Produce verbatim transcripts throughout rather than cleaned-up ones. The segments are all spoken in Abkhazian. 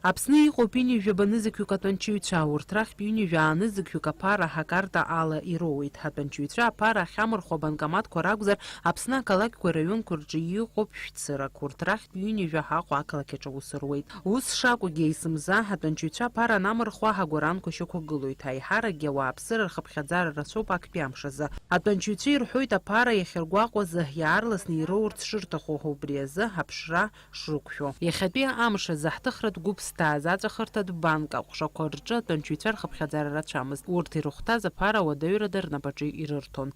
Аԥсны иҟоуп ҩынҩажәи жәаба нызқьҩык атәанчаҩцәа, урҭ рахьтә ҩынҩажәи аа нызқьҩык аԥара акарта ала ироуеит. Атәанчаҩцәа аԥара ахьамырхәо абанкоматқәа ракәзар, Аԥсны ақалақьқәеи араионқәа рҿы иҟоуп шәцырак, урҭ рахьтә ҩынҩажәи Аҟәа ақалақь аҿы аус руеит. Ус шакәугьы, есымза атәанчаҩцәа аԥара анамырхуа, агәаранқәа шьақәгылоит. Аиҳаракгьы ауааԥсыра рхыԥхьаӡара рацәоуп актәи амш азы. Атәанчаҩцәа ирҳәоит аԥара иахьыргәаҟуаз иаарласны ироурц шырҭаху, убри азы аԥшра шрықәшәо. Иахьатәи амш азы ҳҭыхратә гәыԥ зҭааз аҵәахырҭатә банк аҟәшақәа рҿы атәанчаҩцәа рхыԥхьаӡара рацәамызт. Урҭ ирыхәҭаз аԥара ауадаҩрада рнапаҿы ирырҭон.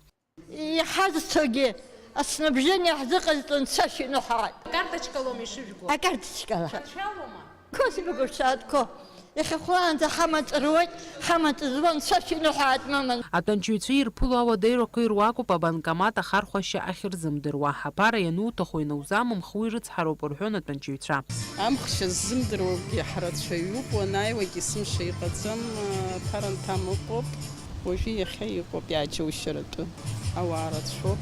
Иҳазҭогьы аснабжение ҳзыҟаиҵон, цашьа иныҳәааит. Акарточкалоума ишыжәго? Акарточкала. Шәалоума? Қәа сбыгәышьаат, қәа. Иахьа хәлаанӡа ҳамаҵ руеит, ҳамаҵ зуан, цашьа иныҳәааит, маман. Атәанчаҩцәа ирԥыло ауадаҩрақәа ируакуп абанкомат ахархәашьа ахьырзымдыруа. Аԥара иануҭаху ианаузамымх, уи рыцҳароуп, рҳәон атәанчаҩцәа. Амхшьа ззымдыруагьы ҳрацәаҩуп, уанааиуагь есымша иҟаӡам, аԥара нҭам ыҟоуп. Уажәы иахьа иҟоуп иааџьоушьаратәы. Ауаа рацәоуп.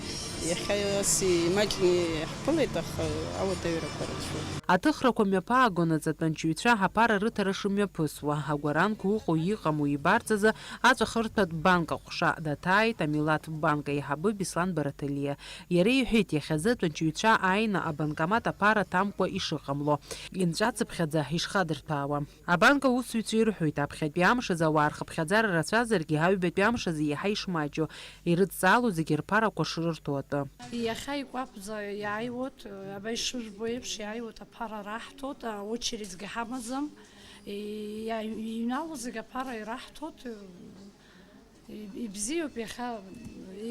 Иахьа ас имаҷны иаҳԥылеит, аха ауадаҩрақәа рацәоуп. Аҭыхрақәа мҩаԥаагон аҵатәанчаҩцәа аԥара рыҭара шымҩаԥысуа, агәаранқәа уҟоу иҟаму ибарц азы аҵәахырҭатә банк аҟәша даҭааит амилаҭ банк аиҳабы Беслан Бараҭалиа. Иара иҳәеит, иахьазы атәанчаҩцәа ааины абанкомат аԥара ҭамкәа ишыҟамло, инҵәацыԥхьаӡа ишхадырҭәаауа. Абанк аусзуҩцәа ирҳәоит, аԥхьатәи амш азы ауаа рхыԥхьаӡара рацәазаргьы, аҩбатәи амш азы иаҳа ишмаҷу, ирыдҵаало зегьы рԥарақәа шрырҭо атәы. Иахьа икәаԥӡа иааиуеит, аба ишыжәбо еиԥш, иааиуеит аԥара раҳҭоит, аочередгьы ҳамаӡам. Иа-, иҩналоу зегьы аԥара ираҳҭоит. Ибзиоуп, иахьа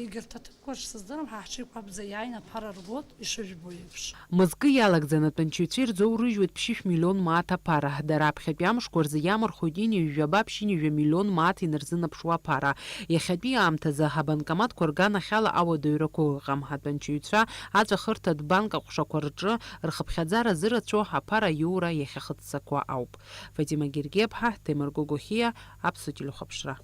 егьырҭ аҭыԥқәа шсыздырам, ҳа ҳҽеиқәабӡа иааины аԥара ргоит, ишыжәбо еиԥш. Мызкы иалагӡаны атәанчаҩцәа ирзоурыжьуеит ԥшьышә миллион мааҭ аԥара. Дара аԥхьатәи амшқәа рзы иамырхәоит ҩынҩажәи жәаба ԥшьынҩажәи миллион мааҭ инарзынаԥшуа аԥара. Иахьатәи аамҭазы абанкоматқәа рганахьала ауадаҩрақәа ыҟам. Атәанчаҩцәа аҵәахырҭатә банк аҟәшақәа рҿы рхыԥхьаӡара зырацәоу аԥара аиура иахьахыццакуа ауп. Фатима Гергиаԥҳа, Ҭемыр Гогохиа, Аԥсуа телехәаԥшра.